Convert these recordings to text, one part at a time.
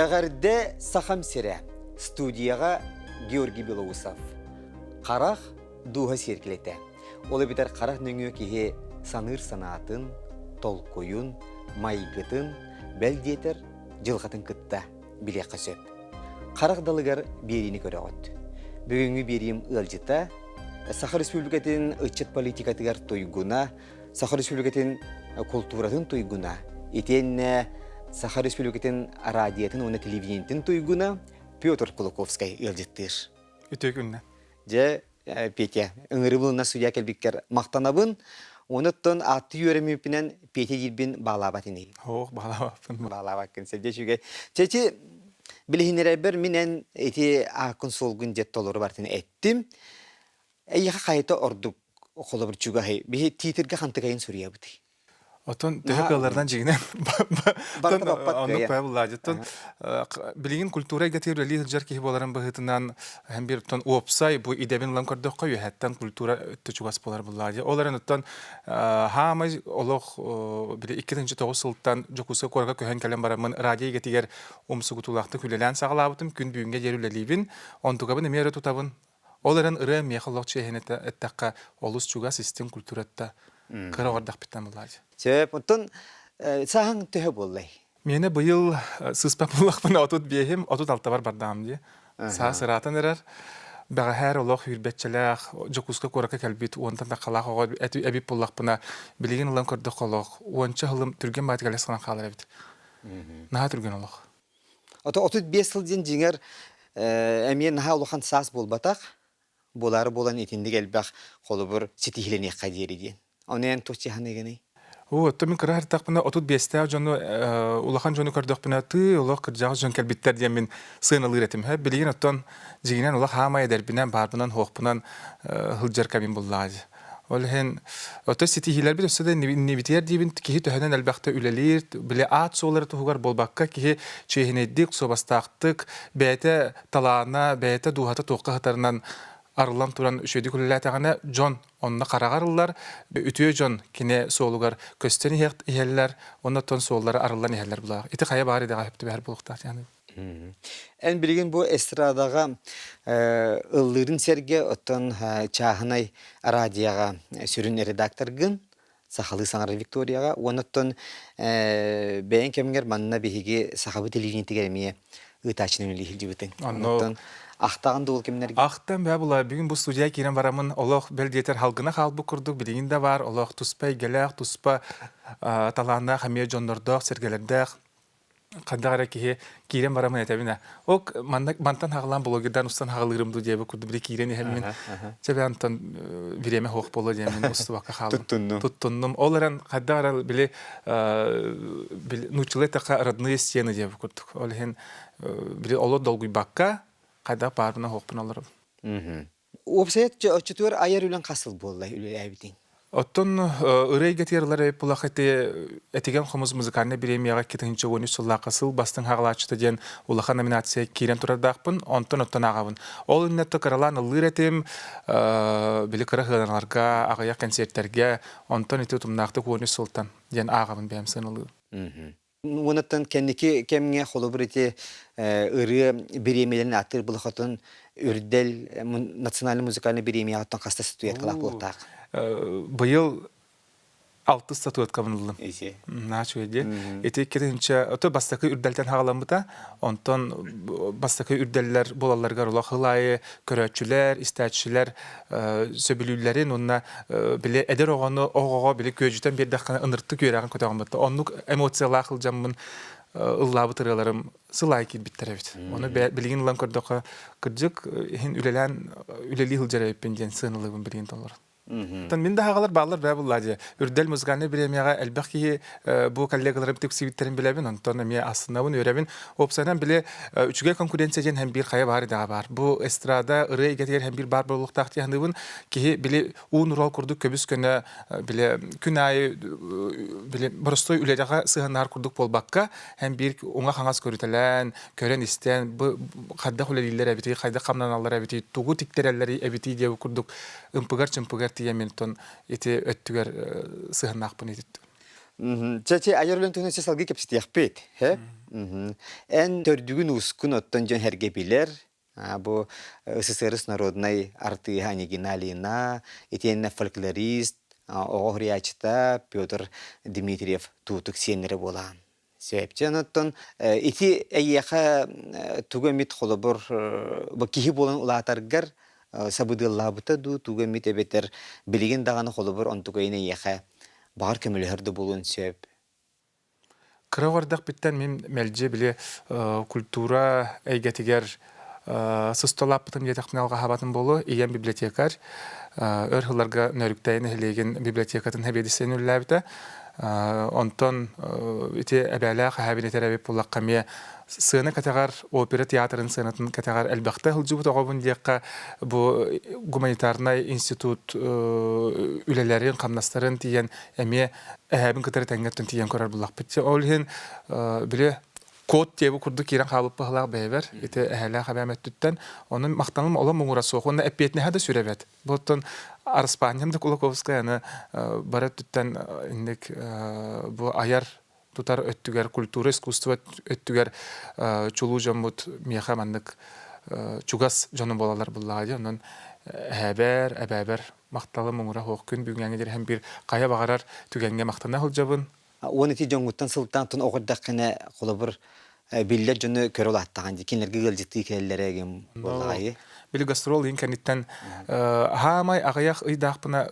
Эҕэрдэ Сахам сирэ! Студияҕа Георгий Белоусов. Харах дууһа сиэркилэтэ. Ол эбэтэр харах нөҥүө киһи саныыр санаатын, толкуйун, майгытын, бэл диэтэр, дьылҕатын кытта билиэххэ сөп. Харах далыгар биэриини көрөҕүт. Бүгүҥҥү биэриим ыалдьыта Саха Республикатын ыччат политикатыгар туйгуна, Саха Республикатын култууратын туйгуна, итиэннэ Саха Республикатын радиотын уонна телевидениетин туйгуна Петр Кулаковскай ыалдьыттыыр. Үтүө күннэ. Дьэ, Петя, ыҥырыбылына судья кэлбиккэр махтанабын. Онуттан ааттыы үөрэммиппинэн Петя диирбин баалаабат ини. Ох, баалаабаппын. Баалаабаккын, сэрдэ үчүгэй. Чэчи, билиһиннэрэрбэр мин эн ити ааккын-суолгун дьэ толору бартын эттим. Эйиэхэ хайата ордук холобур чугаһый? Биһи тиитиргэ хантыкайын суруйабытый? Оттон төһө кыалларынан дьиҥинэн оннук баа буллаадьыттан билигин культура эйгэтигэр үлэлии сылдьар киһи буоларын быһыытынан һэм биир оттон уопсай бу идэбин ылан көрдөххө үөһэттэн культура өттө чугас буолар буллаадьы. Ол эрэн оттон хаамай олох били 2009 сылтан Дьокуускай куоракка көһөн кэлэн бараммын радио эйгэтигэр умсугутуулаахтык үлэлээн саҕалаабытым. Күн бүгүҥҥэ диэри үлэлиибин. Онтукабын эмиэ өрө тутабын. Ол эрэн ырыа миэхэ олох чиэһин эттэххэ олус чугас истиҥ культурата кыра оҕордахпыттан булаачы. Сөп. Оттон сааһыҥ төһө буоллай? Миэнэ быйыл сыыспат буоллахпына 35-им, 36-бар бардаҕым дии. Саас ыраатан эрэр. Бэҕэһээр олох үүрбэччэлээх Дьокуускай куоракка кэлбит уонтан таххалаах оҕо эбит буоллахпына, билигин ылан көрдөххө олох уонча сылым түргэн баҕайытык элэс гынан хаалар эбит. Наһаа түргэн олох. Ото 35 сыл диэн дьиҥэр эмиэ наһаа улахан саас буолбатах. Буолаары буолан итинник элбэх холобур ситиһилэниэххэ диэри диэн. Ону эн туох чаһаныгыный? Оо, оттон мин кыра сырыттахпына 35-тээх дьону улахан дьону көрдөхпүнэ тыы олох кырдьаҕас дьон кэлбиттэр диэн мин сыаналыыр этим. Билигин оттон дьиҥинэн олох хаамай эдэрбинэн, баарбынан, суохпунан сылдьар кэмим буллаҕа дии. Ол иһин оттон ситиһиилэрбит өссө да иннибитигэр диибин киһи төһөнөн элбэхтэ үлэлиир, били аат-суол эрэ туһугар буолбакка киһи чиэһинэйдик, суобастаахтык, бэйэтэ талаана, бэйэтэ дууһата туохха сытарынан арыллан туран үчүгэйдик үлэлээтэҕинэ дьон онно хараҕар ыллар, үтүө дьон кини суолугар көстөн иһэллэр, онно оттон суоллара арыллан иһэллэр булаах. Ити хайа баар идэҕэ сөп түбэһэр буолуохтаах диэн. Эн билигин бу эстрадаҕа ыллыырын сэргэ оттон чааһынай радиоҕа сүрүн редакторгын сахалыы саҥарар Викторияҕа уонна оттон бэйэҥ кэмҥэр манна биһиги сахабыт телевидениетигэр эмиэ ыытааччынан үлэлии сылдьыбытыҥ. Оннуттан ахтаҕын да ол кэмнэргэ? Ахтан бээ була бүгүн бу студия киирэн бараммын олох бэл диэтэр халгына хаалбыт курдук билигин да баар олох туспа эйгэлээх, туспа талааннаах эмиэ дьоннордоох, сэргэлэрдээх хайдах эрэ киһи киирэн барамын этэбин ээ. Ок манна мантан хаҕалаан блогердан устан хаҕалыырым дуу диэбит курдук били киирэн иһэммин чэ антон бириэмэ суох буолуо диэммин устубакка хааллым. Туттуннум. Туттуннум. Ол эрэн хайдах эрэ били нууччалыы эттэххэ родные стены диэбит курдук. Ол иһин били олор долгуйбакка хайдах баарбына суохпун олоробун. Уопсайа оччотугар айар үлэҥ хас сыл буолла үлэлээбитиҥ? Оттон ырыа эйгэтигэр ылар эбит эти Этигэн хомус музыкальнай бириэмийэҕэ 2013 сыллаахха сыл бастыҥ хаҕалааччыта диэн улахан номинация киирэн турардаахпын, онтон оттон ааҕабын. Ол иннэтэ кыралаан ыллыыр этим, били кыра сыаналарга, аҕыйах кэнсиэртэргэ, онтон ити утумнаахтык 13 сылтан диэн ааҕабын бэйэм сыаналыыбын. Уонаттан кэнники кэмҥэ холобур ити ырыа бириэмийэлэрин ааттыыр былахатын Үрдэл национальный музыкальный бириэмийэҕиттэн хаста статуэткалаах буолуохтаах? Быйыл алтыс статуэткабын ыллым. Наһаа үчүгэй дии. Ити иккитинчи ото бастакы үрдэлтэн хаҕаламмыта. Онтон бастакы үрдэллэр буолалларыгар олох ыл аайы көрөөччүлэр, истээччилэр сөбүлүүллэрин уонна били эдэр оҕону оҕоҕо били күөдьүтэн биэрдэххинэ ыныртык үөрэҕин көтөҕөн батта. Оннук эмоциялаах ылдьаммын ыллаабыт ырыаларым сыл аайы киирбиттэр эбит. Ону билигин ылан көрдөххө, кырдьык иһин үлэлээн үлэлии сылдьар эбиппин диэн сыаналыыбын билигин толорон. Оттон мин да аҕалар бааллар бээ буллаа дии. Үрдэл музыкальнай бириэмийэҕэ элбэх киһи бу коллегаларым тиксибиттэрин билэбин, онтон эмиэ астынабын, үөрэбин. Уопсайынан били үчүгэй конкуренция диэн һэм биир хайа баар идэҕэ баар. Бу эстрада ырыа эйгэтигэр һэм биир баар буолуохтаах дии саныыбын. Киһи били уу нуруол курдук көбүс көнө били күн аайы били боростуой үлэҕэ сыһыаннаһар курдук буолбакка, һэм биир уҥа-хаҥас көрүтэлээн, көрөн-истэн, бу хайдах үлэлииллэр эбитий, хайдах хамнаналлар эбитий, тугу тиктэрэллэр эбитий диэбит курдук ымпыгар-чымпыгар тиийэн мин ити өттүгэр сыһыаннаахпын ититтим. Чэ, айар үлэн туһунан салгыы кэпсэтиэхпит. Эн төрдүгүн уускун оттон дьон эргэ билэр. Бу СССР народнай артыыһа Анегина Алина, итиэннэ фольклорист, оҕо уһуйааччыта Петр Дмитриев туутук сиэннэрэ буолаан. Сөп. Оттон ити эйиэхэ тугу эмит холобур бу киһи буолан улаатаргар сабыдыаллаабыта дуу, тугу эмит эбэтэр билигин даҕаны холобур онтукайын эйиэхэ баҕар көмөлөһөр да буолуон сөп. Кыра оҕордохпүттэн мин мэлдьи били культура эйгэтигэр сыстолааппытым диэтэхпинэ алҕаһаабатым буолуо. Ийэм библиотекарь. Өр сылларга Нөрүктэйи нэһилиэгин библиотекатын сэбиэдиссэйин үлэлээбитэ. Онтон ити эбээлээх эһээбин этэр эбит буоллахха эмиэ сыана кэтэҕэр опера театрын сыанатын кэтэҕэр элбэхтэ сылдьыбыт оҕобун диэххэ бу гуманитарнай институт үлэлэрин хамнастарын тиийэн эмиэ эһээбин кытары тэҥҥэ тиийэн көрөр буллахпыт. Ол иһин били код диэбит курдук киирэн хаалбыт быһалаах бэйэбэр ити эһээлээх эбээм өттүттэн онон махтаным олом муҥура суох уонна эппиэтинэһэ да сүр эбэт. Бу оттон Араспаанньам да Кулаковскай аны бары өттүттэн инник бу айар тутар өттүгэр культура искусство өттүгэр чулуу дьоммут миэхэ маннык чугас дьону буолалар буллаҕа дии онон эһээбэр эбээбэр махталым муҥура суох күн бүгүҥҥэ диэри биир хайа баҕарар түгэҥҥэ махтана сылдьабын. Уон ити дьоҥҥуттан сылтаан тун оҕордаххына холобур биллэр дьону көрө улааттаҕын дии кинилэргэ ыалдьыттыы кэлэллэрэ гин буоллаҕай. Били гастрол иин кэнниттэн хаамай аҕыйах ыйдаахпына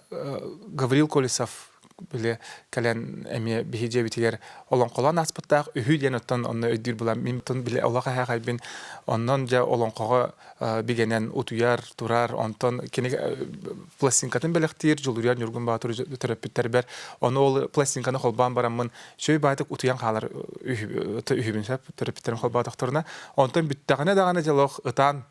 Гаврил Колесов били кэлэн эмиэ биһи дьиэбитигэр олоҥхолоон ааспыттаах үһү диэн оттон онно өйдүүр булам мин тун били олох эһээхэйбин оннон дьэ олоҥхоҕо бигэнэн утуйар турар онтон кини пластинкатын бэлэхтиир Дьулуруйар Ньургун Баатыр төрөппүттэрбэр ону ол пластинканы холбоон бараммын сүөй баайтык утуйан хаалар үһүбүн сөп төрөппүттэрим холбоотохторуна онтон бүттэҕинэ даҕаны дьолох ытаан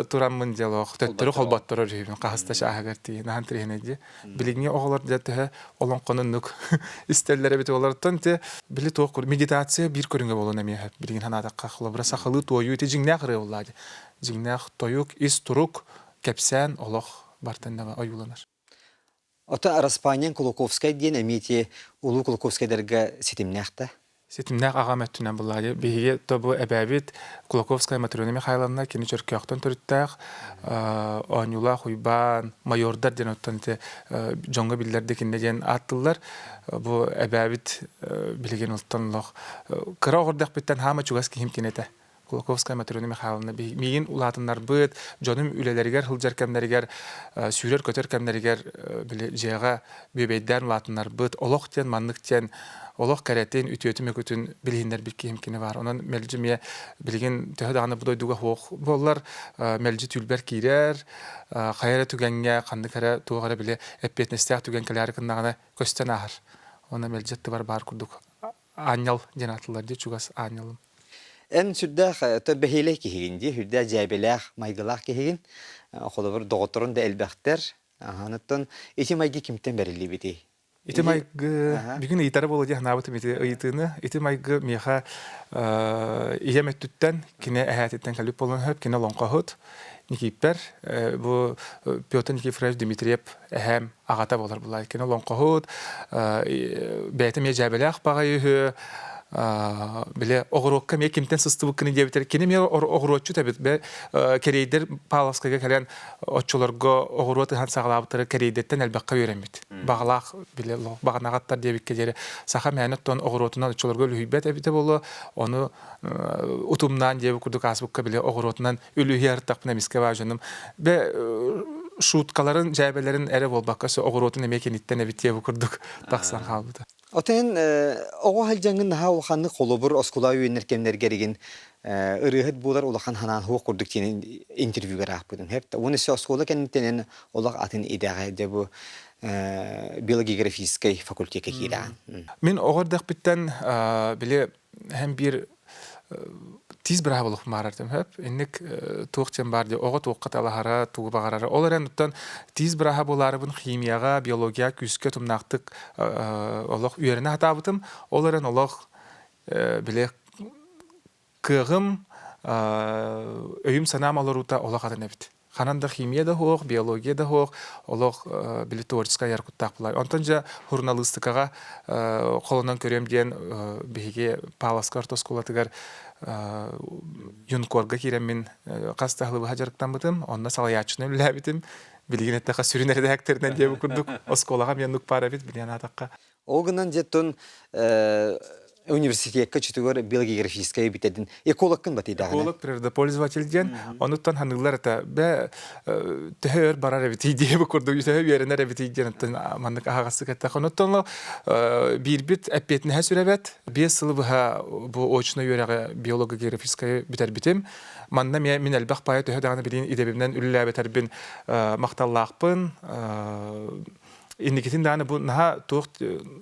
тураммын дьолох төттөрү холботторор үһүбүн хаһыста чааһыгар тиийэн ахан тириһинэ дии билиҥҥи оҕолор дьэ төһө олоҥхонуннук истэллэр эбит олортон те били туох кур медитация биир көрүҥэ буолан эмиэ билигин санаатахха холобура сахалыы туойуу ити дьиҥнээх ырыа буоллаа дии дьиҥнээх тойук ис турук кэпсээн олох бартан да ойууланар. Ото Араспаанньан Кулаковскай диэн эмиэ ити улуу Кулаковскайдарга ситимнээх да? Ситимнээх аҕам өттүнэн буллаа дии. Биһиги то бу эбээбит Кулаковская Матрена Михайловна кини Чөркөөхтөн төрүттээх оонньуулаах Уйбаан, майордар диэн оттон ити дьоҥҥо биллэрдик кинилэр диэн ааттыыллар. Бу эбээбит билигин оттон олох кыра оҕордохпуттан хаама чугас киһим кини этэ. Кулаковская Матрена Михайловна миигин улаатыннарбыт, дьонум үлэлэригэр сылдьар кэмнэригэр, сүүрэр-көтөр кэмнэригэр били дьиэҕэ бүөбэйдээн улаатыннарбыт, олох диэн маннык диэн олох кэрэтин, үтүөтүн-мөкүтүн билиһиннэрбит киһим кини баар. Онон мэлдьи эмиэ билигин төһө даҕаны бу дойдуга суох буоллар, мэлдьи түүлбэр киирэр, хайа эрэ түгэҥҥэ, ханнык эрэ туох эрэ били эппиэтинэстээх түгэн кэлээри гыннаҕына көстөн ааһар. Онон мэлдьи аттыбар баар курдук аанньал диэн аатыллар дии чугас аанньалым. Эн сүрдээх бэһиэлэй киһигин дии, сүрдээх дьээбэлээх, майгылаах киһигин. Холобур, доҕотторун да элбэхтэр. Аһаныттан ити майгы кимтэн бэриллибитий? Ити майгы бүгүн ыйытара буолуо дии санаабытым ити ыйытыыны. Ити майгы миэхэ ийэм өттүттэн, кини эһээтиттэн кэлбит буолан сөп, кини олоҥхоһут Никииппэр. Бу Петр Никифорович Дмитриев эһээм аҕата буолар булай. Кини олоҥхоһут, бэйэтэ эмиэ дьээбэлээх баҕайы үһү, били оҕуруокка эмиэ кимтэн сыстыбыккыный диэбитэр. Кини эмиэ оҕуруотчут эбит. Кэриэйдэр Павловскайга кэлэн оччолорго оҕуруот ыһан саҕалаабыттара кэриэйдэттэн элбэххэ үөрэммит. Баҕалаах били баҕанаҕаттар диэбиккэ диэри саха мээнэ оттон оҕуруотунан оччолорго үлүһүйбэт эбитэ буолуо. Ону утумнаан диэбит курдук ааспыкка били оҕуруотунан үлүһүйэ артахпына эмискэ баа дьонум бе шуткаларын дьээбэлэрин эрэ буолбакка оҕуруотун эмиэ киниттэн эбит диэбит курдук тахсан хаалбыта. Отон оҕо сылдьаҥҥын наһаа улаханнык холобур оскуола үөннэр кэмнэргэригин ырыаһыт буолар улахан ханаан суох курдук диэн интервьюгар аахпытым. Уон өссө оскуола кэнниттэн олох атын идэҕэ дьэ бу биологографическай факультекка киирэҕин. Мин оҕо эрдэхпиттэн били һэм биир тиис бырааһа буолуохпун баҕарар хөп инник туох диэн баар дии оҕо туохха талаһара тугу баҕарара ол эрэн оттон тиис бырааһа буолаарыбын химияҕа биологияҕа күүскэ тумнаахтык олох үөрэнэ сатаабытым ол эрэн олох били кыаҕым өйүм санаам олоруута олох атын эбит. Ханан да химия да суох, биология да суох, олох били творческай айар куттаах булай. Онтон дьэ журналистикаҕа холонон көрүөм диэн биһиги Павловскай орто оскуолатыгар юнкорга киирэммин хас да сылы быһа дьарыктаммытым, онно салайааччынан үлэлээбитим. Билигин эттэххэ сүрүн эрэдээктэринэн диэбит курдук оскуолаҕа эмиэ оннук баар эбит билигин аатахха. Ол гынан дьэ университекка чутугар биологографическай бүтэрдин экологкын батыйдаҕына. Эколог природопользователь диэн онуттан ханыыллар это бэ төһө өр барар эбитий диэби курдук төһө үөрэнэр эбитий диэн оттон маннык аһаҕастык эттэххэ онуттан биирбит эппиэтинэһэ сүрэбэт 5 сылы быһа бу очно үөрэҕи биолого-географическай бүтэрбитим манна мин элбэх паайа төһө даҕаны билигин идэбинэн үлэлээбэтэрбин махталлаахпын инникитин даҕаны бу наһаа туох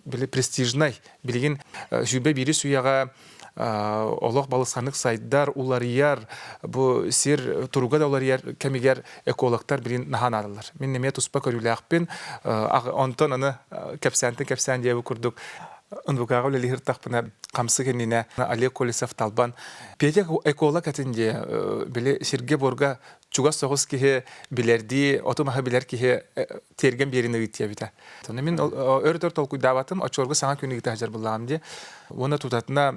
били престижнай билигин 21-с үйэҕэ олох балысханнык сайдар, уларыйар, бу сир туруга да уларыйар кэмигэр экологтар билигин наһаа наадалар. Мин эмиэ туспа көрүүлээхпин. Онтон аны кэпсээнтэн кэпсээн диэбит курдук НВК-ҕа үлэлиир тахпына хамсык иннинэ Олег Колесов Талбан Петя эколог этин диэ били сиргэ-буорга чугас соҕус киһи билэрдии оту-маһы билэр киһи тиэргэн биэрин ыыт диэбитэ. Ону мин өр-өтөр толкуйдаабатым, оччолорго саҥа күн ыыта сылдьар буоллаҕым дии. Уонна тутатына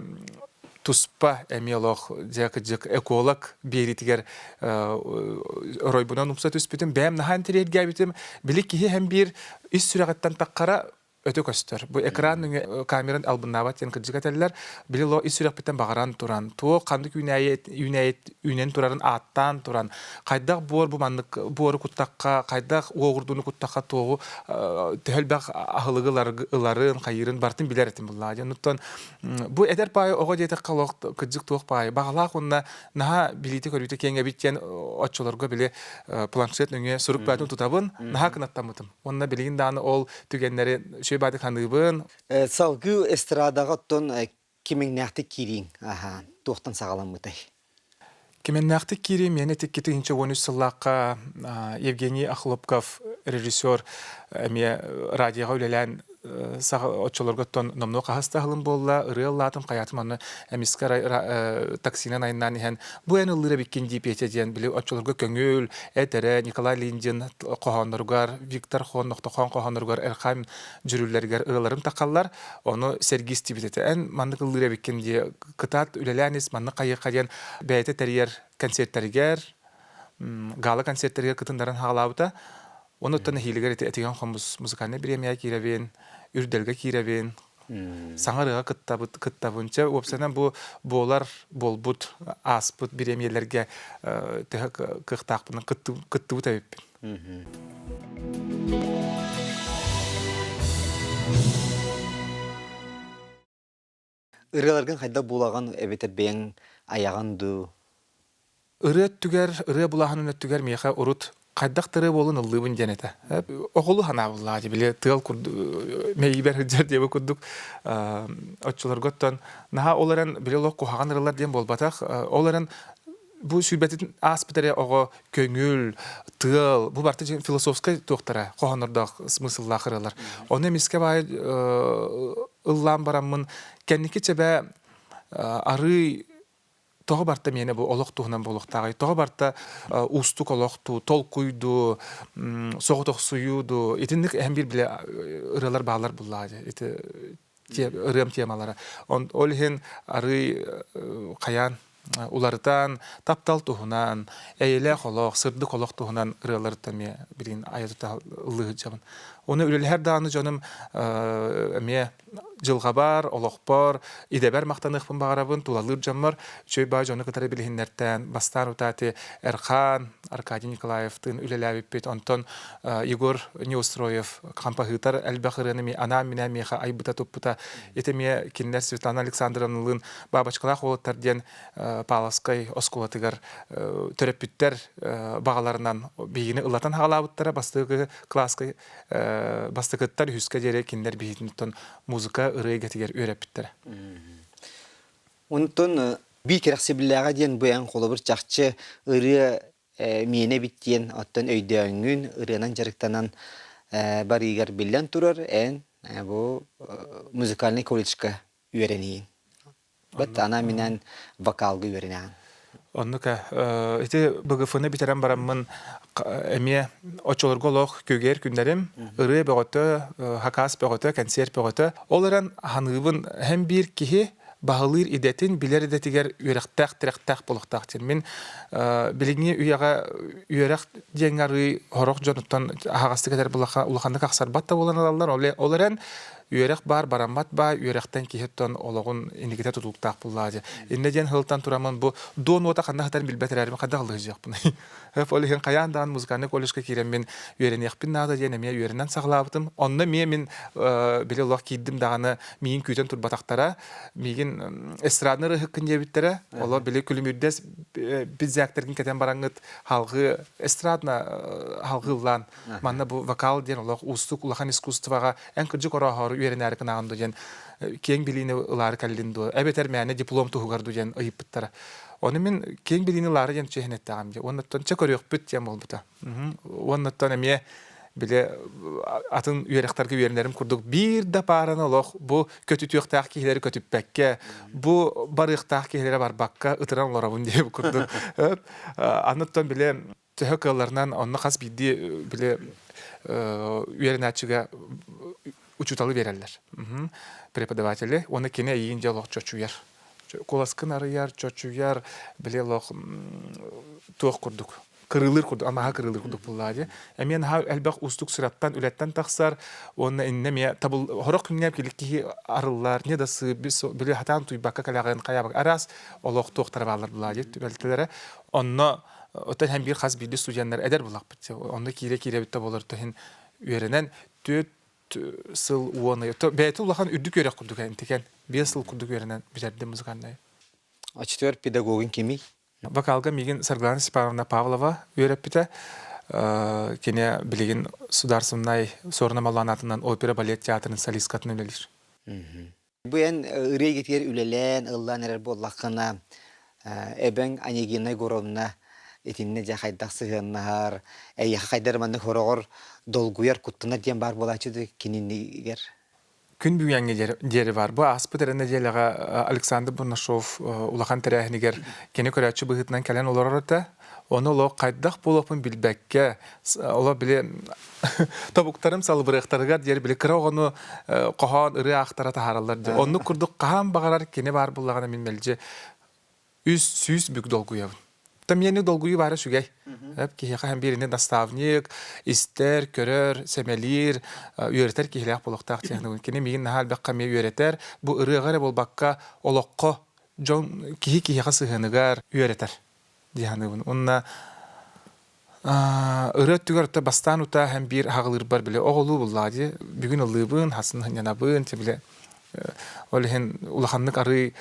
туспа эмиэ олох дьэ кырдьык эколог биэриитигэр оройбунан умса түспүтүм, бэйэм наһаа интэриэһиргээбитим. Били киһи һэм биир ис сүрэҕиттэн таххара өтө көстөр. Бу экран нөҥүө камеран албыннаабат диэн кырдьык этэллэр. Били ло ис сүрэхпиттэн баҕаран туран, туох ханнык үүнээйи үүнээйи үүнэн турарын ааттаан туран, хайдах буор бу маннык буору куттахха, хайдах уоҕурдууну куттахха туоҕу төһө элбэх аһылыгы ыларын, хайыырын барытын билэр этим буллаа. Оннуттан бу эдэр паайы оҕо диэтэххэ олох кырдьык туох паайы баҕалаах уонна наһаа билиитэ-көрүүтэ киэҥ эбит диэн оччолорго били планшет нөҥүө сурук бөҕөтүн тутабын, наһаа кынаттаммытым. Уонна билигин даҕаны ол түгэннэри үчүгэй баайдык саныыбын. Салгыы эстрадаҕа оттон кимиҥнээхтик киирииҥ аһаан туохтан саҕаламмытай? Кимэннээхтик киириим миэнэ 2013 сыллаахха Евгений Охлопков режиссер эмиэ радиоҕа үлэлээн оччолорго оттон номнуо хаһыс да аһылым буолла, ырыа ыллаатым, хайаатым онно эмискэ таксинан айаннаан иһэн бу эн ыллыыр эбиккин дии Петя диэн били оччолорго көҥүл, эт эрэ Николай Линдин хоһоонноругар, Виктор Хон Нохтохон хоһоонноругар Эрхайм дьүрүллэригэр ырыаларым тахаллар, ону сэргии истибит этэ. Эн маннык ыллыыр эбиккин дии кытаат үлэлээн ис, маннык хайыахха диэн бэйэтэ тэрийэр концертэригэр, гала концертэригэр кытыннаран хаалаабыта. Онуттан эһиилигэр ити Этигэн хомус музыкальнай бириэмийэ киирэбин, Үрдэлгэ киирэбин, саҥа ырыаҕа кыттабыт, кыттабын. Чэ, уопсайынан бу буолар, буолбут, ааспыт бириэмийэлэргэ төһө кыахтаахпынан кыттыбыт эбиппин. Ырыаларгын хайдах булаҕын эбэтэр бэйэҥ айаҕын дуу? Ырыа өттүгэр, ырыа булааһынын өттүгэр миэхэ урут хайдах да ырыа буолун ыллыыбын диэн этэ. Оҕолуу санаабыллаах дии, били тыал курдук мэйиибэр сылдьар диэбит курдук оччолорго оттон наһаа ол эрэн били олох куһаҕан ырыалар диэн буолбатах. Ол эрэн бу сүүрбэтин ааспыт эрэ оҕо көҥүл, тыал, бу барыта философскай туохтара, хоһооннордоох смысллаах ырыалар. Ону эмискэ баайы ыллаан бараммын, кэнники чэбэ арыый тоҕо барта миэнэ бу олох туһунан буолуохтааҕый? Тоҕо барта уустук олохтуу, толкуйдуу, соҕотохсуйуу дуу, итинник эһэм биир билэ ырыалар бааллар буллаа ити ырыам темалара. Ол иһин арыый хайаан уларытан, таптал туһунан, эйэлээх олох, сырдык олох туһунан ырыаларыттан эмиэ билигин айа тута ыллыы сылдьабын. Ону үлэлэһэр даҕаны дьонум эмиэ дьылҕабар, олохпор, идэбэр махтаныахпын баҕарабын, тулалыыр дьоммор үчүгэй баа дьону кытары билиһиннэртээн, бастаан утаати Эрхаан, Аркадий Николаевтыын үлэлээбиппит, онтон Егор Неустроев хампаһыытар элбэх ырыаны эмиэ анаан-минээн миэхэ айбыта-туппута. Ити эмиэ кинилэр Светлана Александровналыын Бабочкалаах уолаттар диэн Павловскай оскуолатыгар төрөппүттэр баҕаларынан биһигини ыллатан хаалаабыттара. Бастакы кылааска бастакыттан үһүскэ диэри кинилэр биһигиттэн музыка ырыа эйгэтигэр үөрэппиттэрэ. Онтон биир кэрэхсэбиллээҕэ диэн бу эн холобур чахчы ырыа миэнэ эбит диэн оттон өйдөөҥҥүн ырыанан дьарыктанан барыыгар биллэн турар эн бу музыкальный колледжка үөрэниин. Бат ана минэн вокалга үөрэнэҕин. Оннук ити БГФ-ны бүтэрэн бараммын эмиэ оччолорго олох күгээр күннэрим ырыа бөҕөтө, хакаас бөҕөтө, кэнсиэр бөҕөтө. Ол эрэн ханыыбын һэм биир киһи баһылыыр идэтин, билэр идэтигэр үөрэхтээх, тирэхтээх буолуохтаах диэн. Мин билиҥҥи үйэҕэ үөрэх диэҥҥэ арыый сорох дьонуттан аһаҕастык этэр улаханнык ахсарбат да буолан ылаллар. Ол эрэн үөрэх баар, бараммат баа, үөрэхтэн киһи оттон олоҕун инникитэ тутулуктаах буоллаҕа дии. Иннэ диэн сылтан тураммын бу дуон уота ханна сытарын билбэт эрээрим хайдах ыллыһыдьыахпыный. Ол иһин хайаан даҕаны музыкальнай колледжка киирэммин үөрэниэхпин наада диэн эмиэ үөрэнэн саҕалаабытым. Онно эмиэ мин били олох киирдим даҕаны миигин күүтэн турбатахтара. Миигин эстрадный ырыһыккын диэбиттэрэ. Олор били күлүмүрдэс пиджактаргын кэтэн бараҥҥыт халгыы эстрадно халгыыллаан Манна бу вокал диэн олох уустук улахан искусствоҕа эн кырдьык орооһоору үөрэнээри гынаҕын дуо диэн киэҥ билиини ылаары кэллин дуо эбэтэр мээнэ диплом туһугар дуо диэн ыйыппыттара. Ону мин киэҥ билиини ылаары диэн чиэһин эттэҕим дии. Уоннаттан чэ көрүөхпүт диэн буолбута. Уоннаттан эмиэ били атын үөрэхтэргэ үөрэнэрим курдук биир да паараны олох бу көтүтүөхтээх киһилэри көтүппэккэ, бу барыахтаах киһилэрэ барбакка ытыран олоробун диэбит курдук. Анныттан били төһө кыалларынан онно хас биирдии били үөрэнээччигэ учууталы биэрэллэр. Преподаватели уонна кини эйиин дьэ олох чочуйар. Куоласкын арыйар, чочуйар, били олох туох курдук кырыылыыр курдук, амаһа кырыылыыр курдук буоллаа дии. Эмиэ наһаа элбэх уустук сыраттан, үлэттэн тахсар уонна иннэ эмиэ табыл хорох күҥҥэ кили киһи арыллар, не да сы били хатаан туйбакка кэлэҕин хайаабак араас олох туохтара бааллар булаа дии түбэлтэлэрэ. Онно Оттон һэн биир хас биирдии студеннар эдэр булахпыт. Онно киирэ-киирэбит да буолар иһин үөрэнэн түөрт сыл уон ый. Бэйэтэ улахан үрдүк үөрэх курдук интикен. 5 сыл курдук үөрэнэн бүтэрдим музыкальнай. Оччотугар педагогын кимий? Вокалга миигин Саргылана Степановна Павлова үөрэппитэ. Кини билигин Сударственнай Суорна Маллаан аатынан опера балет театрын солисткатын үлэлиир. Бу эн ырыа эйгэтигэр үлэлээн, ыллаан эрэр буоллаххына, эбэҥ Анегина Егоровна итиннэ дьэ хайдах сыһыаннаһар, эйиэхэ хайдах маннык хороҕор долгуйар, куттанар диэн баар буолааччы дуу кининигэр? Күн бүгүҥҥэ диэри баар. Бу ааспыт эрэ нэдиэлэҕэ Александр Бурнашов улахан тэрээһинигэр кини көрөөччү быһыытынан кэлэн олорор этэ. Ону олох хайдах буолуохпун билбэккэ, олох били тобуктарым салыбырыахтарыгар диэри били кыра оҕону хоһоон ырыа аахтара таһаараллар диэн. Оннук курдук хаһан баҕарар кини баар буоллаҕына мин мэлдьи 300 бүк долгуйабын. Миэни долгуйуу баара үчүгэй. Киһиэхэ һэн биирини наставник, истэр, көрөр, сэмэлиир, үөрэтэр киһилээх буолуохтаах диэн. Кини миигин наһаа элбэххэ эмиэ үөрэтэр. Бу ырыаҕа эрэ буолбакка, олоххо дьон киһи киһиэхэ сыһыаныгар үөрэтэр. дии саныыбын. Уонна ырыа өттүгэр өттө бастаан утаа һэм биир аҕалыырбар били оҕолуу буллаҕа дии. Бүгүн ыллыыбын, хасын сынньанабын, били ол иһин улаханнык арыы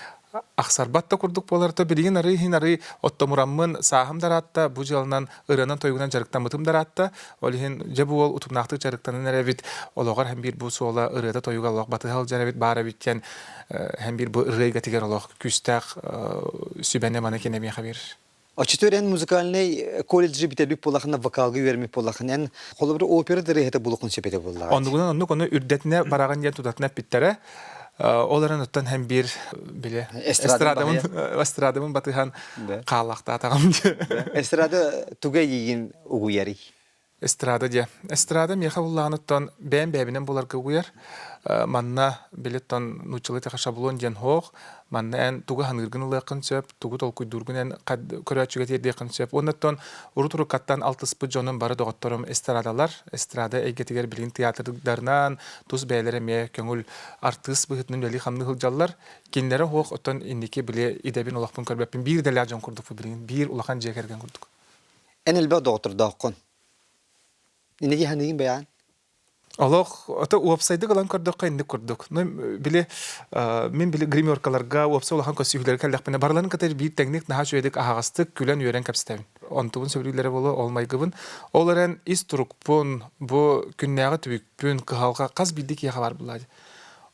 ахсарбат да курдук буолар то билигин арыы иһин арыы оттомураммын сааһым да ыраатта бу дьыаланан ырыанан тойугунан дьарыктаммытым да ыраатта ол иһин дьэ бу уол утумнаахтык дьарыктанан эрэбит олоҕор һэм биир бу суола ырыата тойуга олох батыһа сылдьар эбит баар эбит диэн һэм биир бу ырыа эйгэтигэр олох күүстээх сүбэни маны кини миэхэ биэрэр. Оччотугар эн музыкальнай колледжы бүтэрбит буоллахына, вокалга үөрэммит буоллахына, эн холобур опера ырыаһыта булуоххун сөп этэ буоллаҕа. Оннугунан оннук ону үрдэтинэ бараҕын диэн тутатына эппиттэрэ. Ол эрэн оттон һэм биир биле эстрадабын эстрадабын батыһан хааллахтаатаҕым. Эстрада туга эйигин угуйарый? Эстрада диэ. Эстрада миэхэ буллаҕыныттан бэйэм бэйэбинэн буларга угуйар. Манна билеттон нууччалыы тэхэ шаблон диэн суох. Манна эн тугу ханыыргын ылыаххын сөп, тугу толкуйдуургун эн көрөөччүгэ тиэрдиэххин сөп. Уоннаттан урут-уруккаттан алтыспыт дьонум бары доҕотторум эстрадалар. Эстрада эйгэтигэр билигин театрдарынан тус бэйэлэрэ эмиэ көҥүл артыыс быһыытынан үлэлии-хамныы сылдьаллар. Кинилэрэ суох, оттон инники били идэбин олохпун көрбөппүн. Биир идэлээх дьон курдукпун билигин, биир улахан дьиэ кэргэн курдук. Эн элбэх доҕоттордооххун. Инники ханыгын бэйэҕин? Олох ото уопсайдык ылан көрдөххө инник курдук. Ну, били мин били гримеркаларга уопсай улахан көссүүһүлэргэ кэллэхпинэ барыларын кытары биир тэҥник наһаа үчүгэйдик аһаҕастык күлэн-үөрэн кэпсэтэбин. Онтубун сөбүлүүллэрэ буолуо ол майгыбын. Ол эрэн ис турукпун, бу күннээҕи түбүкпүн, кыһалҕа хас биирдии киһиэхэ баар буоллаа дии.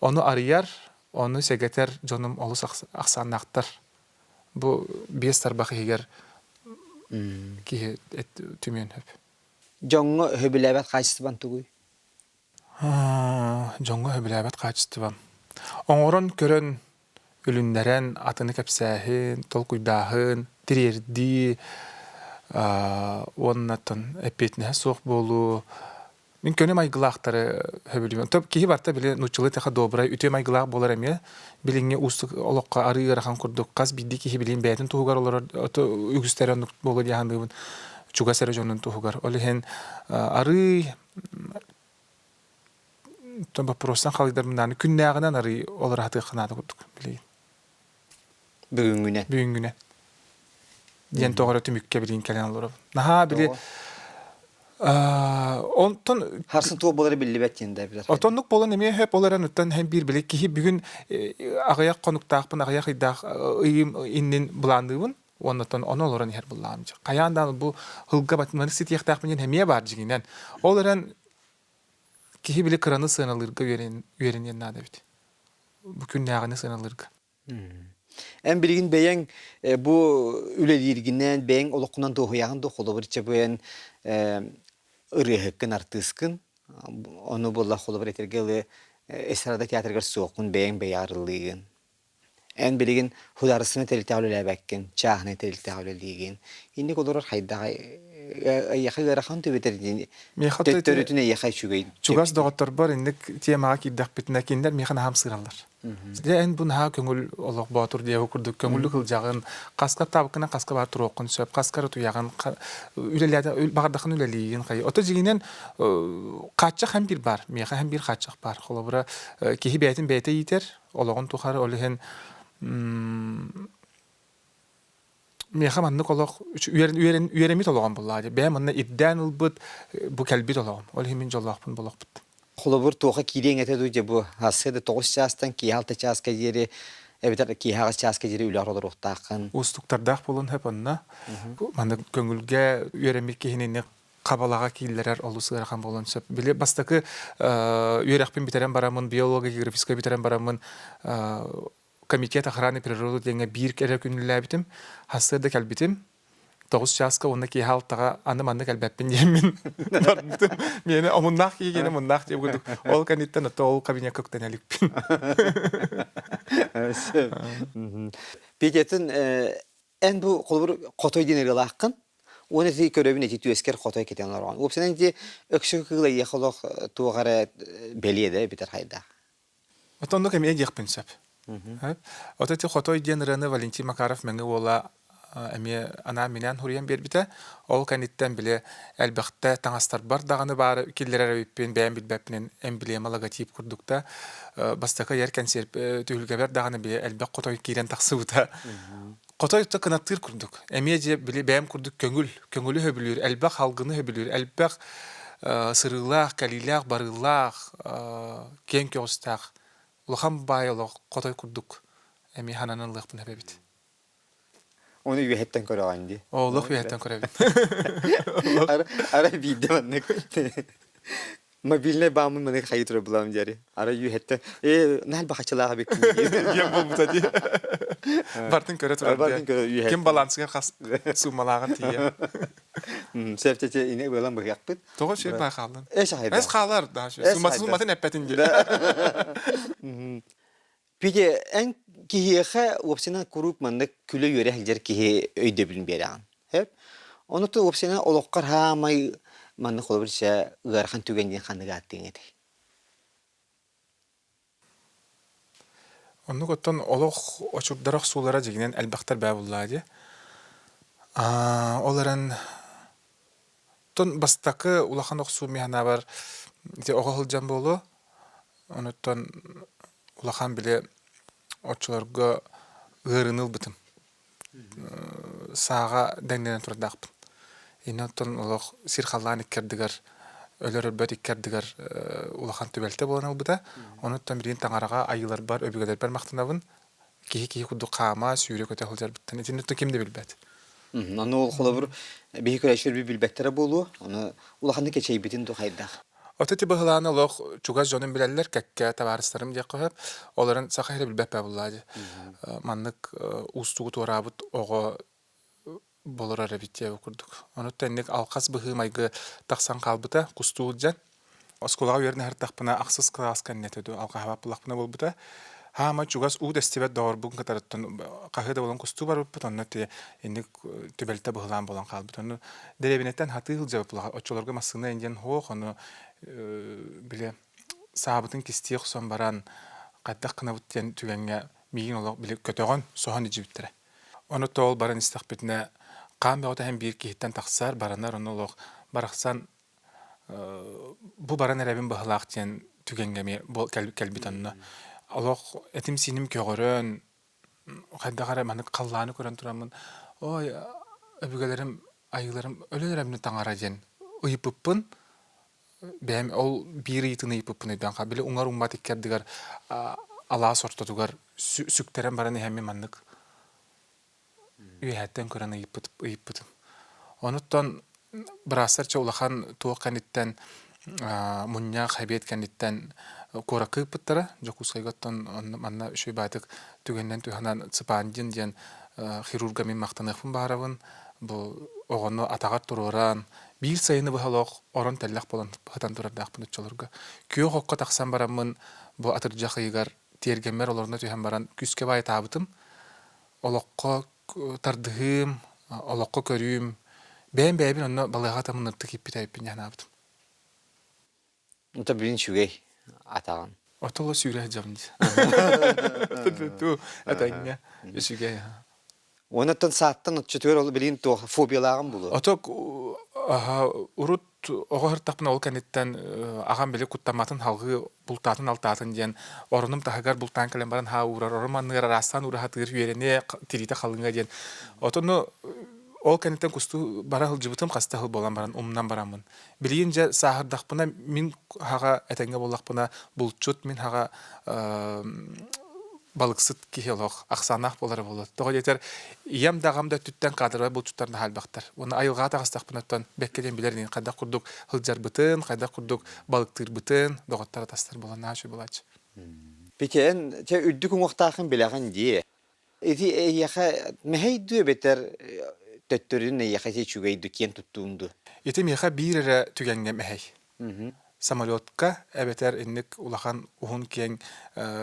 Ону арыйар, ону сэгэтэр дьонум олус ахсааннаахтар. Бу биэс тарбах иһигэр киһи түмүөн сөп. Дьоҥҥо сөбүлээбэт хаачыстыбаҥ тугуй? Дьоҥҥо сөбүлээбэт хаачыстыбам. Оҥорон көрөн, үлүннэрэн, атыны кэпсээһин, толкуйдааһын. тириэрдии уонна оттон эппиэтинэһэ суох буолуу мин көнө майгылаахтары сөбүлүүбүн. Оттон киһи барыта били нууччалыы тэхэ добрай, үтүө майгылаах буолар эмиэ билиҥҥи уустук олоххо арыы ыарахан курдук хас биирдии киһи билигин бэйэтин туһугар олорор үгүстэрэ оннук буолуо дии саныыбын чугас эрэ дьонун туһугар. Ол иһин арыый боппуруостан халыйдарбын күннээҕинэн арыый олоро сатыахха наада курдук билигин. Бүгүҥҥүнэн. Бүгүҥҥүнэн. Диэн тоҕо эрэ түмүккэ билигин кэлэн олоробун. Наһаа били онтон Харсын туох буолара биллибэт диэн да билэр. Отоннук буолан эмиэ хөп ол эрэн оттон һэн биир били киһи бүгүн аҕыйах хонуктаахпын аҕыйах ыйдаах ыйым иннин былаанныыбын уоннаттан ону олорон иһэр былаам хайаан даҕаны бу һылга маннык ситиэхтээхпин диэн эмиэ баар дьиҥинэн ол эрэн киһи били кыраны сыаналыырга үөрэниэн наада эбит бу күннээҕини сыаналыырга. Эн билигин бэйэҥ бу үлэлииргинэн, бэйэҥ олоххунан дуоһуйаҕын дуо? Холобур, чэ бу эн ырыаһыккын, артыыскын, ону буолла холобур этэргэ дылы эстрада театрыгар суоххун, бэйэҥ бэйэҕэр ыллыыгын. Эн билигин художественнай тэрилтэҕэ үлэлээбэккин, чааһынай тэрилтэҕэ үлэлиигин. Инник олорор хайдаҕай эйиэхэ ыарахан түбэтэр Миэхэ төттөрүтүн эйиэхэ үчүгэй. Чугас доҕотторбор инник темаҕа киирдэхпитинэ кинилэр миэхэ наһаа ымсыыраллар. Дьэ эн бу наһаа көҥүл олох боотур диэбит курдук көҥүллүк ылдьаҕын, хаска таабыккынан хаска баар туруоххун сөп, хаска эрэ утуйаҕын, үлэлээтэ баҕардаххын үлэлиигин хайы. Ото дьиҥинэн хааччах һэм биир баар, миэхэ һэм биир хааччах баар. Холобура киһи бэйэтин бэйэтэ иитэр, олоҕун тухары ол иһин миэхэ маннык олох үөрэммит олоҕум буллаа дии. Бэйэм манна ирдээн ылбыт бу кэлбит олоҕум. Ол иһин мин дьоллоохпун болохпут. Холобур, туоха киириэҥ этэ дуу дьэ бу сарсыарда 9 чаастан киэһэ 6 чааска диэри эбэтэр киэһэ 8 чааска диэри үлэҕэр олоруохтааххын. Уустуктардаах буолуон сөп онно. Маннык көҥүлгэ үөрэммит киһини хабалаҕа кииллэрэр олус ыарахан буолуон сөп. Били бастакы үөрэхпин бүтэрэн бараммын, биолого географическай бүтэрэн бараммын комитет охраны природы диэҥҥэ биир эрэ күн үлэлээбитим. Сарсыарда кэлбитим. 9 чааска уонна киэһэ алтаҕа аны манна кэлбэппин диэммин барбытым. Миэнэ омуннаах киһи киэнэ омуннаах диye курдук. Ол кэнниттэн ото ол кабинекка үктэнэ иликпин. Петятын эн бу холобур хотой диэн ырыалааххын уонна ити көрөбүн ити түөскэр хотой кэтэн олороҕун. Уопсайынан ити өксөкү кыыл эйиэхэ олох туох эрэ бэлиэ да эбэтэр хайдах? Ото оннук эмиэ диэхпин сөп. Ото ити Хотой диэн ырыаны Валентин Макаров Мэҥэ уола эмиэ анаан-минээн суруйан биэрбитэ. Ол кэнниттэн били элбэхтэ таҥастарбар даҕаны баары киллэрэр эбиппин, бэйэм билбэппинэн эмблема, логотип курдук да бастакы айар кэнсиэр түһүлгэбэр даҕаны били элбэх хотой киирэн тахсыбыта. Хотой да кынаттыыр курдук. Эмиэ дьэ били бэйэм курдук көҥүл, көҥүлү сөбүлүүр, элбэх алгыны сөбүлүүр, элбэх сырыылаах, кэлиилээх, барыылаах, киэҥ көҕүстээх улахан баай олох хотой курдук эмиэ ханан ылыахпын сөп эбит. Оны үөһэттэн көрөҕүн дии. Олох үөһэттэн көрөбүн. Ара биирдэ маннык мобильнай бааммын маннык хайыы турар булаам диэри. Ара үөһэттэн ээ наһаа бахачылаах эбиккин диэн буолбута дии. Бартын көрө турар Бартын көрө үөһэттэн. Ким балансыгар хас суумалааҕын тиийэ. Сөп ини ыалан быһыахпыт. Тоҕо сүр баа хааллын? Эс хайда. Эс хаалар да. Суматын эппэтин дии. Петя, эн киһиэхэ уопсайынан куруук маннык күлэ-үөрэ сылдьар киһи өйдөбүлүн биэрэҕин. Сөп? Ону ту уопсайынан олоххор хаамай маннык холобур чэ ыарахан түгэн диэн ханнык ааттыаҥ этэй? Оннук оттон олох очурдара охсуулара дьиҥинэн элбэхтэр бээ буллаа дии. Ол эрэн оттон бастакы улахан охсуу мин санаабар ити оҕо сылдьан буолуо. Онуттан улахан били оччолорго ыарыыны ылбытым. Сааҕа дэҥнэнэн турардаахпын. Иннэ оттон олох сир халлаан икки ардыгар өлөр өлбөт икки ардыгар улахан түбэлтэ буолан ылбыта. Онуттан билигин таҥараҕа айыыларбар, өбүгэлэрбэр махтанабын. Киһи киһи курдук хаама, сүүрэ-көтө сылдьарбыттан итини оттон ким да билбэт. Ону ол холобур биһи көрөөччүлэр билбэттэрэ буолуо. Ону улаханнык эчэйбитин дуу хайдах? Ото ити быһылааны олох чугас дьонум билэллэр, кэккэ табаарыстарым диэххэ сөп. Олорон саха сирэ билбэт буоллаа дии. Маннык уустугу туораабыт оҕо болорор эбит диэбит курдук. Онуттан инник алхас быһыы-майгы тахсан хаалбыта, кустуу сылдьан. Оскуолаҕа үөрэнэ сырыттахпына ахсыс кылааска иннэтэ дуу алҕаһаабат буоллахпына буолбута. Хаама чугас уу тэстибэт доҕорбун кытарыттан хаһыы да буолан кустуу барбыппыт, онно ти инник түбэлтэ быһылаан буолан хаалбыт. Ону дэриэбинэттэн хатыы сылдьабыт оччолорго массыына индиэн суох, ону били саабытын кистии охсон баран хайдах гынабыт диэн түгэҥҥэ миигин олох били көтөҕөн соһон илдьибиттэрэ. Ону тоол баран истэхпитинэ хаан бөҕөтө иһэн биир киһиттэн тахсар, баранар, ону олох барахсан бу баран эрэбин быһылаах диэн түгэҥҥэ эмиэ кэлбит онно. Олох этим-сииним көҕөрөн, хайдах эрэ маннык халлааны көрөн тураммын, ой, өбүгэлэрим, айыыларым өлөн эрэбин таҥара диэн ыйыппыппын, бэйэм ол биир ыйытыыны ыйыппыппын өйдөөн хаал. Били уҥар уҥмат икки ардыгар алаас ортотугар сүктэрэн баран иһэммин маннык үөһэттэн көрөн ыйыппыт ыйыппытым. Онуттан быраастар чэ улахан туох кэнниттэн мунньах эбиэт кэнниттэн куоракка ыыппыттара. Дьокуускайга оттон манна үчүгэй баайтык түгэнинэн туһанан Цыпандин диэн хирурга мин махтаныахпын баҕарабын. Бу оҕону атаҕар туруоран биир сайыны быһа олох орон тэллэх буолан сытан турардаахпын оччолорго. Күөх окко тахсан бараммын бу атырдьах ыйыгар тиэргэммэр олоруна түһэн баран күүскэ баайтаабытым. Олоххо тардыһыым, олоххо көрүүм, бэйэм бэйэбин онно балыыһаҕа тамыннырдык ииппит эбиппин дии санаабытым. Это блин үчүгэй атаҕын. Отоло сүүрэ сылдьабын дии. Ту этэҥҥэ үчүгэй. Онуттан сааттан оччотугар ол билигин туох фобиялааҕым булуо. Ото урут оҕо сыртахпына ол кэнниттэн аҕам били куттамматын халҕыы бултаатын алтаатын диэн оронум таһыгар бултаан кэлэн баран хаа уурар орум анныгар араастаан уура сатыыр үөрэниэ тириитэ халыҥа диэн отону ол кэнниттэн кустуу бара сылдьыбытым хаста сыл буолан баран умнан бараммын билигин дьэ сааһырдахпына мин хаҕа этэҥҥэ буоллахпына булчут мин хаҕа балыксыт киһи олох ахсааннаах буолара буолуо. Тоҕо диэтэр ийэм да аҕам да өттүттэн каадырбай булчуттар наһаа элбэхтэр. Уонна айылҕаҕа таҕыстахпына оттон бэккэ диэн билэр инигин хайдах курдук сылдьарбытын, хайдах курдук балыктыырбытын доҕоттор атастар буолан наһаа үчүгэй буолааччы. Петя, эн чэ үрдүк уҥуохтааххын билэҕин дии. Ити эйиэхэ мэһэй дуу эбэтэр төттөрүн эйиэхэ ити үчүгэй дуу, киэн туттуун дуу? Ити миэхэ биир эрэ түгэҥҥэ мэһэй. Самолетка эбэтэр инник улахан уһун киэҥ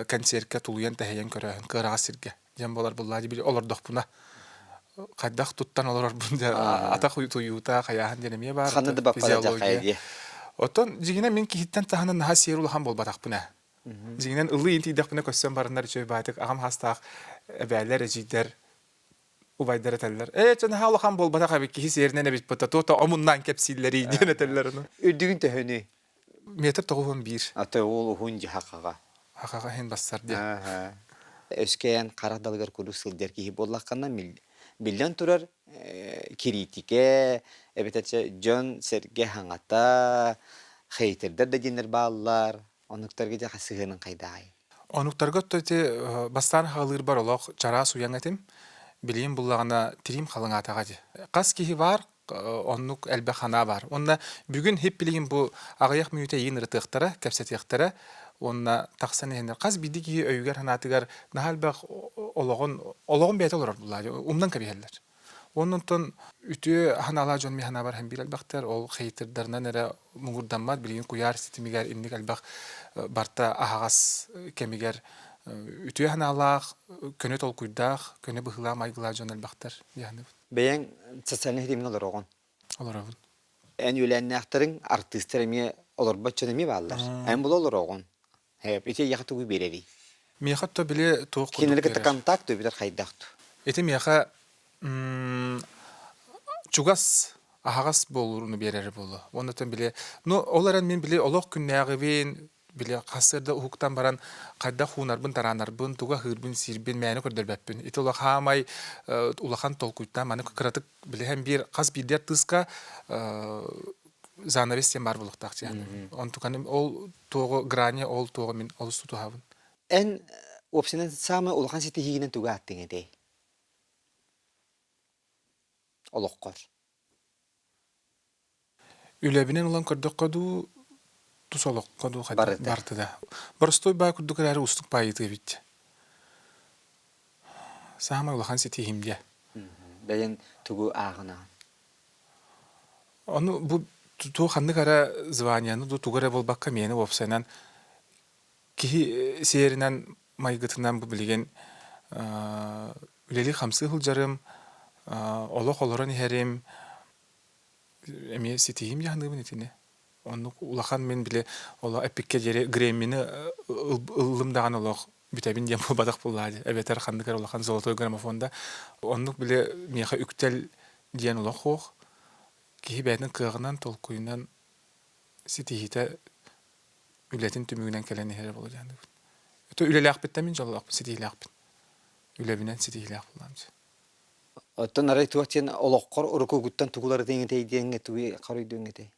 концертка тулуйан тэһийэн көрөөһүн кыараҕас сиргэ диэн буолар буллаа били олордохпуна хайдах туттан олорорбун дьэ атах утуйуута хайааһын диэн эмиэ баар Ханна да баппара дьаххайа физиология дии. Оттон дьиҥинэн мин киһиттэн таһынан наһаа сиэр улахан буолбатахпын ээ. Дьиҥинэн ыллыы иин тиийдэхпинэ көссөн бараннар үчүгэй баайтык аҕам хаастаах эбээлэр, эдьиийдэр убайдар этэллэр. Ээ, чэ наһаа улахан буолбатах эбит, киһи сиэринэн эбит бута, туота омуннаан кэпсииллэрий диэн этэллэр ону. Үрдүгүн төһөнүй? Метр 91. Ата ол уһун дьи хахаҕа. Хахаҕа иһин бассар диэн. Аха. Өскөйөн харах далыгар куруук сылдьар киһи буоллаххына, биллэн турар, кириитикэ, эбэтэр дьон-сэргэ хаҥата, хейтердэр да диэннэр бааллар. Оннуктарга дьэ сыһыаныҥ хайдаҕый? Онуктарга отто ити бастаан хаалыырбар олох чараас уйаҥ этим. Билиим буллаҕына тириим халыҥаатаҕа дии. Хас киһи баар, оннук элбэх санаа баар. Уонна бүгүн хип билигин бу аҕыйах мүнүүтэ иин ырытыахтара, кэпсэтиэхтэрэ уонна тахсан иһэннэр хас биирдии киһи өйүгэр-санаатыгар наһаа элбэх олоҕун олоҕун бэйэтэ олорор буллаа умнан кэбиһэллэр. Оннуттан үтүө санаалаах дьон мин санаабар һэн биир элбэхтэр. Ол хейтердарынан эрэ муҥурдаммат. Билигин куйаар ситимигэр инник элбэх барта аһаҕас кэмигэр үтүө санаалаах, көнө толкуйдаах, көнө быһыылаах майгылаах дьон элбэхтэр дии саныыбын. Бэйэҥ социальнай ситимҥэ олороҕун? Олоробун. Эн үөлээннээхтэриҥ артыыстар эмиэ олорбот дьон эмиэ бааллар. Эн була олороҕун? Ити эйиэхэ тугу биэрэрий? Миэхэ то били туох курдук Кинилэри кытта биэрэр. контакт эбэтэр хайдах ту? Ити миэхэ чугас аһаҕас буолууну биэрэрэ буолуо. Оннуттан били, ну ол эрэн мин били олох күннээҕибин, били хасыарда уһуктан баран хайдах хуунарбын, тараанарбын, тугу аһыырбын-сиирбин мээнэ көрдөрбөппүн. Ити олох хаамай улахан толкуйтан маны кыратык билиһэн биир хас биирдии артыыска занавес диэн баар буолуохтаах дии Онтуканы ол туоҕу грани ол туоҕу мин олус тутуһабын. Эн уопсайынан саамай улахан ситиһиигинэн тугу ааттыҥ этэй? Олоххор. Үлэбинэн ылан көрдөххө дуу, тус олоххо дуу хайдах Барыта. барыта да. Боростуой баай курдук эрээри уустук баайытыы эбит. Саамай улахан ситиһиим диэ. Бэйэҥ тугу ааҕынаҕын? Ону бу туох ханнык эрэ званияны дуу тугу эрэ буолбакка миэнэ уопсайынан киһи сиэринэн майгытынан бу билигин үлэлии-хамсыы сылдьарым, олох олорон иһэрим эмиэ ситиһиим дьаһаныыбын итини. Оннук улахан мин били олох эппиккэ диэри Грэммини ыллым даҕаны олох бүтэбин диэн буолбатах буоллаа дии. Эбэтэр ханнык эрэ улахан золотой граммофонда. Оннук били миэхэ үктэл диэн олох суох. Киһи бэйэтин кыаҕынан, толкуйунан ситиһиитэ үлэтин түмүгүнэн кэлэн иһэрэ буолуо диэн Это үлэлээхпиттэн мин дьоллоохпун, ситиһиилээхпин. Үлэбинэн ситиһиилээх буоллаҕым дии. Оттон арай туох диэн олоххор уруккугуттан тугу уларытыаҥ этэй диэҥҥэ тугу хоруйдуоҥ этэй?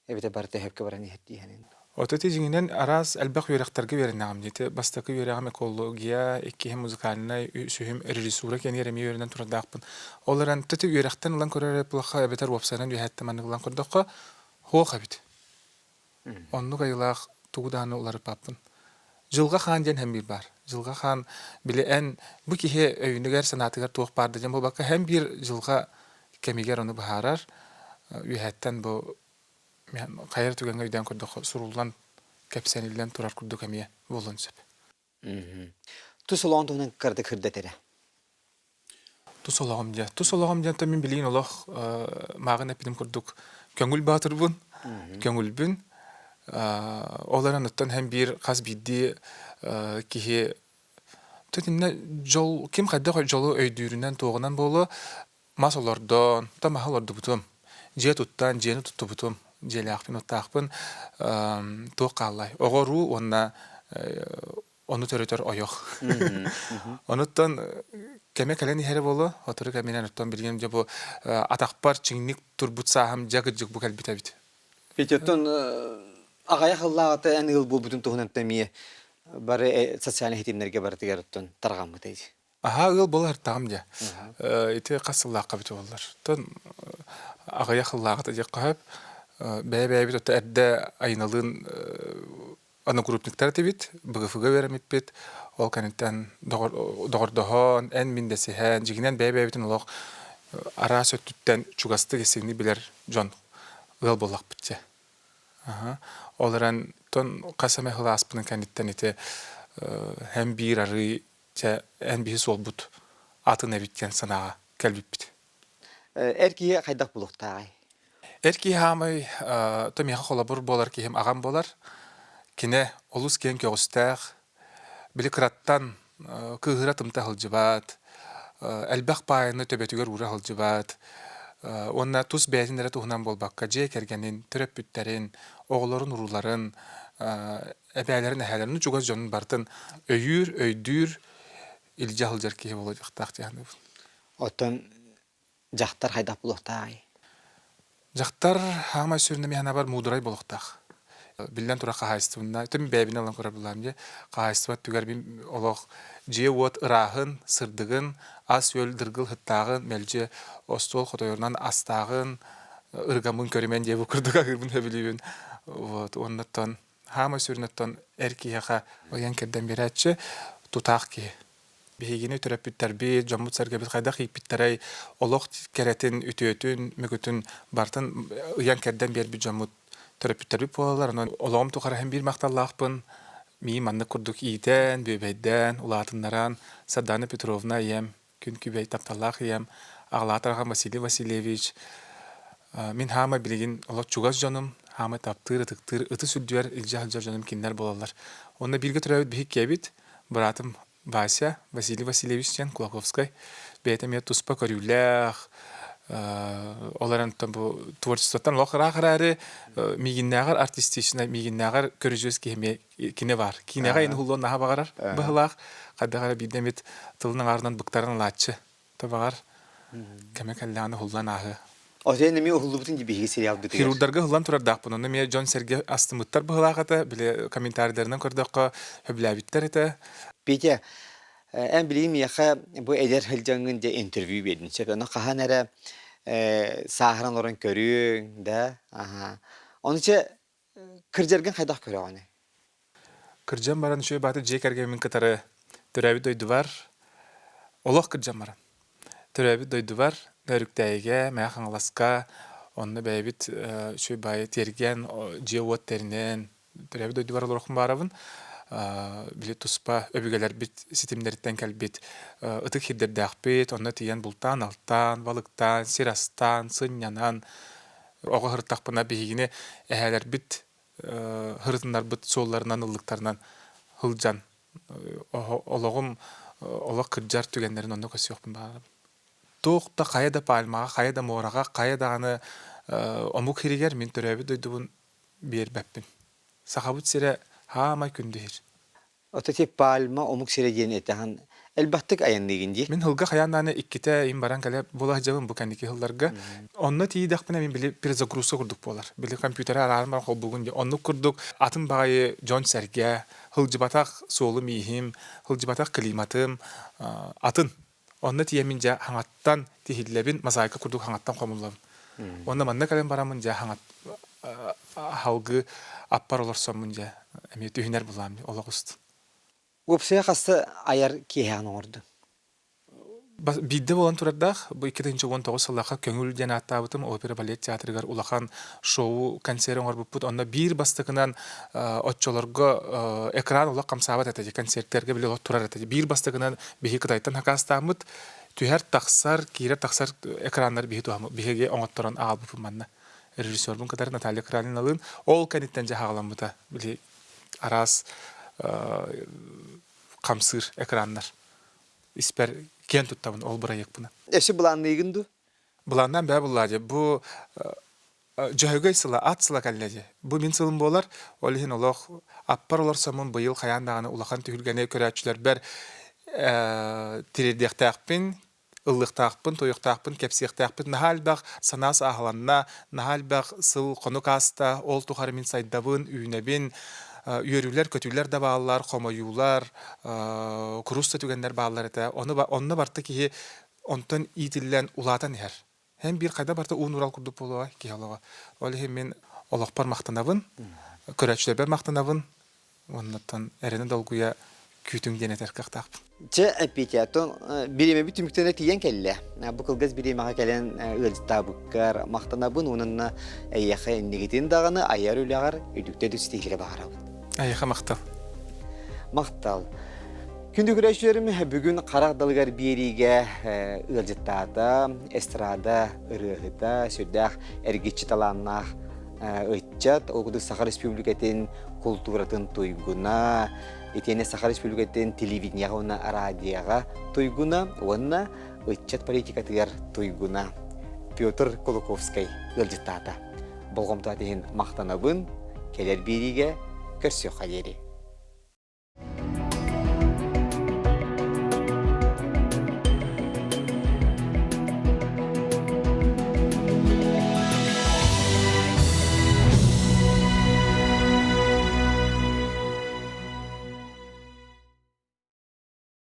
Эбэтэр барыта сөпкө баран иһэр дии саныыбын. Ото ити дьиҥинэн араас элбэх үөрэхтэргэ үөрэнэҕим дии. Ити бастакы үөрэҕим экология, иккиһим музыкальнай, үсүһүм режиссура киэнигэр эмиэ үөрэнэн турардаахпын. Ол эрэн ити үөрэхтэн ылан көрөр эплохха эбэтэр уопсайынан үөһээттэн маннык ылан көрдөххө, суох эбит. Оннук айылаах тугу даҕаны уларыппаппын. Дьылҕа хаан диэн һэм биир баар. Дьылҕа хаан били эн бу киһи өйүнүгэр санаатыгар туох баар да диэн буолбакка һэм биир дьылҕа кэмигэр ону быһаарар. Үөһэттэн бу хайа түгэҥҥэ өйдөөн көрдөххө суруллан кэпсэниллэн турар курдук эмиэ буолуон сөп. Тус олоҕун туһунан кыратык сырдат эрэ. Тус олоҕум диэн. Тус олоҕум диэн мин билигин олох мааҕын эппитим курдук көҥүл баатырбын, көҥүлбүн. Ол эрэн оттон һэм биир хас биирдии киһи итиннэ дьол ким хайдах дьолу өйдүүрүнэн туоҕунан буолуо мас олордон, то маһы олордубутум. Дьиэ туттан, дьиэни туттубутум. Дьиэлээхпин, оттаахпын туох хааллай? Оҕо-уруу уонна ону төрөтөр ойох. Онуттан кэмэ кэлэн иһэрэ буолуо, сотору кэминэн оттон билигин дьэ бу атахпар чиҥник турбут сааһым дьэ кырдьык бу кэлбит эбит. Петя, оттон аҕыйах сыллааҕыта эн ыал буолбутун туһунан эмиэ бары социальнай ситимнэргэ барытыгар оттон тарҕаммыта ити. Аһаа ыал буола сыртаҕым дьэ. Ити хас сыллаахха эбитэ буоллар. Оттон аҕыйах сыллааҕыта диэххэ сөп. Бэйэ-бэйэбит ото эрдэ Айыналыын одногруппниктар этибит, БГФ-га үөрэммиппит. Ол кэнниттэн доҕордоһон, эн-мин дэсиһэн, дьиҥинэн бэйэ-бэйэбитин олох араас өттүттэн чугастык истиҥник билэр дьон ыал буоллахпыт дьэ. Ол эрэн тон хас эмэ сыл ааспытын кэнниттэн ити һэм биир арыы чэ эн биһи суолбут атын эбит диэн санааҕа кэлбиппит. Эр киһи хайдах булуохтааҕый? Эр киһи хаамай то миэхэ холобур буолар киһим аҕам буолар. Кини олус киэҥ көҕүстээх, били кыраттан кыыһыра тымта сылдьыбат, элбэх паайаны төбөтүгэр уура сылдьыбат уонна тус бэйэтин эрэ туһунан буолбакка дьиэ кэргэнин, төрөппүттэрин, оҕолорун урууларын, эбээлэрин, эһээлэрин, чугас дьонун барытын өйүүр, өйдүүр, илдьэ сылдьар киһи буолуохтаах дии саныыбын. Оттон дьахтар хайдах буолуохтааҕый? Дьахтар хаамай сүрүнэ миһанабар муударай буолуохтаах. Биллэн турар хаһаайыстыбанна, түм бэйэбин ылан көрөр булаам дии. Хаһаайыстыба өттүгэр мин олох дьиэ-уот ырааһын, сырдыгын, ас-үөл дыргыл сыттааҕын, мэлдьи остуол хотойорунан астааҕын, ыргаммын көрүмэн диэбит курдук аһыырбын сөбүлүүбүн. Вот, уоннаттан хаамай сүрүнэттэн эр киһиэхэ ыйан кэрдэн биэрээччи тутаах киһи. Биһигини төрөппүттэрбит, дьоммут-сэргэбит хайдах ииппиттэрэй, олох кэрэтин, үтүөтүн, мөкүтүн барытын ыйан-кэрдэн биэрбит дьоммут төрөппүттэрбит буолаллар. Онон олоҕум тухары иһин биир махталлаахпын. Миигин маннык курдук иитэн, бүөбэйдээн, улаатыннаран Сардана Петровна ийэм, күн күбэй тапталлаах ийэм, аҕалаатар аҕам Василий Васильевич, мин хаамай билигин олох чугас дьонум, хаамай таптыыр, ытыктыыр, ытыс үрдүгэр илдьэ сылдьар дьонум кинилэр буолаллар. Онно бииргэ төрөөбүт биһик киэбит, быраатым Вася, Василий Васильевич диэн Кулаковскай, бэйэтэ эмиэ туспа көрүүлээх, ол эрэн бу творчествоттан олох ыраах эрээри, миигиннээҕэр артистичнай, миигиннээҕэр көрүдьүөс киһи эмиэ кини баар. Киинэҕэ ин уһуллуон наһаа баҕарар быһылаах. Хайдах эрэ биирдэ эмит тылын аҥаарынан быктаран ылааччы. Табаҕар кэмэ кэллэҕинэ уһуллан ааһыа. Отен эмиэ уһуллубутун дии биһиги сериалбытыгар. Хирурдарга уһуллан турардаахпын. Онно эмиэ дьон-сэргэ астыммыттар быһылаах этэ. Били комментарийдарынан көрдөххө сөбүлээбиттэр этэ. Петя, эн билигин миэхэ бу эдэр сылдьаҥҥын дьэ интервью биэрдин сөп. Ону хаһан эрэ сааһыран олорон көрүөҥ да. Аха. Ону чэ Кырдьаргын хайдах көрөҕүнүй? Кырдьан баран үчүгэй бааты дьиэ кэргэммин кытары төрөөбүт дойдубар олох кырдьан баран төрөөбүт дойдубар Нөөрүктээйигэ, Мэҥэ Хаҥаласка онно бэйэбит үчүгэй баайы тиэргэн, дьиэ-уот тэринэн төрөөбүт дойдубар олоруохпун баарабын. били туспа өбүгэлэрбит ситимнэриттэн кэлбит ытык сирдэрдээхпит, онно тиийэн бултаан-алтаан, балыктаан, сир астаан, сынньанан, оҕо сырыттахпына биһигини эһээлэрбит һырытыннарбыт суолларынан, ыллыктарынан сылдьан олоҕум олох кырдьар түгэннэрин онно көрсүөхпүн баҕарабын. Туох да хайа да пальмаҕа, хайа да муораҕа, хайа даҕаны омук сиригэр мин төрөөбүт дойдубун биэрбэппин. Сахабыт сирэ хаамай күндү сир. Ото ти пальма омук сирэ диэн этэҕин элбэхтик айанныыгын дии. Мин сылга хайаан даҕаны иккитэ им баран кэлэ буола сылдьабын бу кэнники сылларга. Онно тиийдэхпинэ мин били перезагрузка курдук буолар. Били компьютеры арааран баран холбуугун дии. Оннук курдук атын баҕайы дьон-сэргэ, сылдьыбатах суолум-ииһим, сылдьыбатах климатым атын. Онно тиийэммин дьэ хаҥаттан тиһиллэбин, мозаика курдук хаҥаттан хомуллабын. Уонна манна кэлэн бараммын дьэ хаҥат аһалгы аппар олорсоммун дьэ эмиэ түһүнэр булаам олох устун. Уопсайа хаста айар киэһэҕин оҥордуҥ? Биирдэ буолан турардаах, бу 2019 сыллаахха Көҥүл диэн ааттаабытым опера балет театрыгар улахан шоу концерт оҥорбуппут. Онно биир бастакынан оччолорго экран олох хамсаабат этэ, концерттергэ били олох турар этэ. Биир бастакынан биһи Кытайтан хакаастааммыт түһэр-тахсар, киирэр-тахсар экраннар биһи туһаммыт, биһиги оҥотторон аҕалбыппыт манна. Режиссербун кытары Наталья Кралиналыын ол кэнниттэн дьэ хаҕаламмыта. Били араас хамсыыр экраннар. Испэр киэн туттабын ол бырайыакпынан. Өссө былаанныыгын дуу? Былааннаан бээ буллаа дии. Бу Дьөһөгөй сыла, ат сыла кэллэ дии. Бу мин сылым буолар. Ол иһин олох аппар олорсоммун быйыл хайаан даҕаны улахан түһүлгэни көрөөччүлэрбэр тириэрдиэхтээхпин, ыллыахтаахпын, туойуохтаахпын, кэпсиэхтээхпин. Наһаа элбэх санаа сааһыланна, наһаа элбэх сыл хонук ааста, ол тухары мин сайдабын, үүнэбин, үөрүүлэр, көтүүлэр да бааллар, хомойуулар, курус да түгэннэр бааллар этэ. Ону, онно барыта киһи онтон иитиллэн улаатан иһэр. Һэн биир хайда барыта уун урал курдук буолуоҕа киһи олоҕо. Ол иһин мин олохпор махтанабын, көрөөччүлэрбэр махтанабын, уоннаттан эрэнэ долгуйа күүтүҥ диэн этэр кыахтаахпын. Чэ, Петя, оттон бириэмэбит түмүктэнэ тиийэн кэллэ. Бу кылгас бириэмэҕэ кэлэн ыалдьыттаабыккар махтанабын уонна эйиэхэ иннигитин даҕаны айар үлэҕэр үтүктэ түстиилэри баҕарабын. Эйиэхэ махтал. Махтал. Күндү көрөөччүлэрим, бүгүн харах далыгар биэриигэ ыалдьыттаата, эстрада ырыаһыта, сүрдээх эргиччи талааннаах ыччат, ол курдук Саха Республикатын култууратын туйгуна, итиэннэ Саха Республикатын телевидениеҕа уонна радиоҕа туйгуна уонна ыччат политикатыгар туйгуна Петр Кулаковскай ыалдьыттаата. Болҕомтоҕут иһин махтанабын, кэлэр биэриигэ көрсүөххэ диэри.